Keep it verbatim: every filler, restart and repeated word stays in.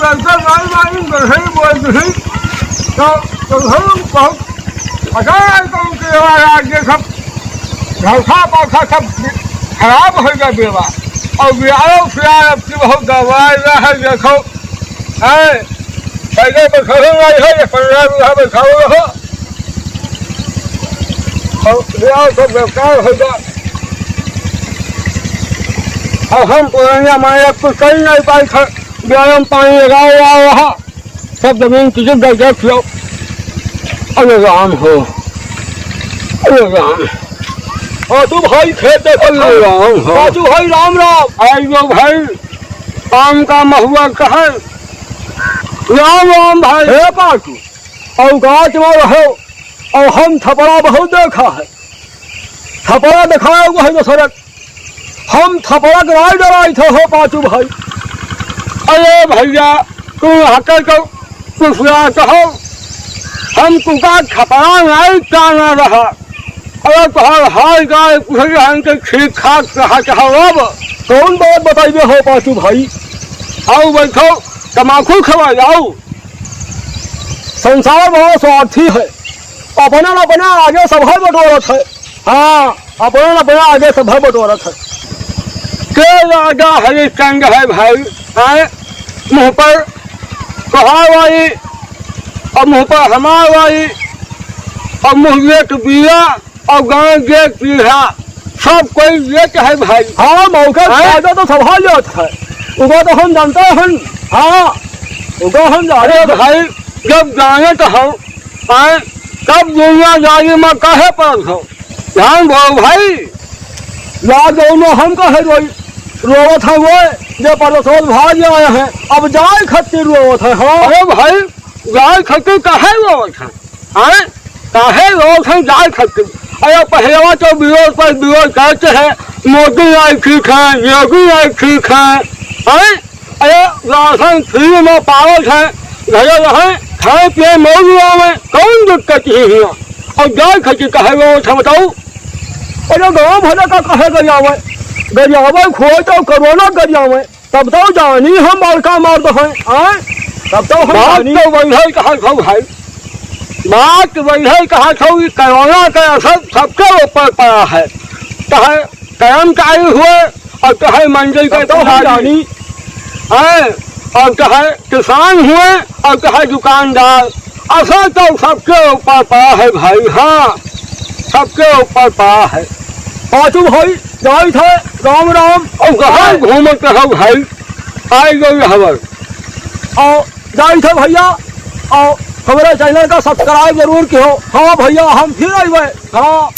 अंदर मारी मारी गरहई बोल रही, तो, तो हम बहुत पता है तो उनके यार आज ये सब झलसा पासा सब खराब हो गया बेवा। और बिहारो फिलहाल अब की बहुत दवाई ना है, देखो, हैं, पहले बखरो नहीं है, ये पन्द्रह बीघा बखाओ रहो। और बिहार सब बेकार हो गया। और हम पुरनिया माने अब कुछ कर नहीं पाई, ख-, बिहार में पानी लगाओ, आओ वहाँ। सब जमीन तुझे दे दे फिरो। अरे राम हो, अरे राम। हाँ, तू भाई खेत देख। अरे राम हो। पाचू भाई, राम राम। आई गो भाई, आम का महुआ कहे। राम राम भाई। हे पाचू, औकात में रहो, और हम थपड़ा बहुत देखा है। थपड़ा दिखाया हुआ है दशरथ। हम थपड़ा के राय डराई थे हो पाचू भाई। अरे भैया, तू हकर को कुछ ना कहो, हम तुका थपड़ा नहीं काना रहा। अरे तोहर हाल का पूछ रहे हैं कि ठीक ठाक कहा चाहो अब। कौन बात बताइबे हो पाचू भाई? आओ बैठो, तमाकू खवा जाओ। संसार बड़ा स्वार्थी है, अपना न अपना आगे सभा बटोरत है। हाँ, अपना न अपना आगे सभा बटोरत है। के राजा हरिश्चंद्र है भाई, आए मुँह पर कहा वाली, और मुँह पर हमार वाली, और मुँह ये तो बीरा, और गाँव ये पीढ़ा, सब कोई ये तो है भाई। हाँ, मौका हैं? फायदा तो सभा लेत है, उगा तो हम जानते हैं। हाँ, उगा हम जानते अरे हैं। भाई, जब जाने तो हम आए, तब दुनियादारी में काहे पड़त हो? ध्यान दो भाई। लाग दोनों हम काहे रोई, रोवत है वो, जे परसोल भाग आए हैं, अब जाए खत्ती रोवत है। हाँ। अरे भाई, जाए खत्ती काहे रोवत है? हैं? काहे रोवत है जाए खत्ती? अरे पहलवा तो विरोध पर विरोध करते हैं, मोदी नहीं ठीक है, योगी नहीं ठीक है, हैं? अरे राशन फ्री में पावत है, घरे रहे, खाए पिए मौज में, कौन दिक्कत ही हिया? और जाए खत्ती काहे रोवत है बताओ? अरे गाँव भले का कहे गरियावे, गरियावे खोए तो कोरोना गरियावे, तब तो जानी हम बड़का मर्द हैं, आए? तब तो हम बात जानी। तो वही कहा था भाई, बात वही कहा था कि कोरोना का असर सबके ऊपर पड़ा है, चाहे कर्मचारी हुए और चाहे मंडी के तब तो हम पुजारी, जानी। हैं, और चाहे किसान हुए और चाहे दुकानदार, असर तो सबके ऊपर पड़ा है भाई। हाँ, सबके ऊपर पड़ा है। पाचू भाई, जाइत है, राम राम। और कहाँ घूमत रहो भाई, आई गई हवर। और जाइत है भैया, और हमारे चैनल का सब्सक्राइब जरूर किहो। हाँ भैया, हम फिर अइबे। हाँ।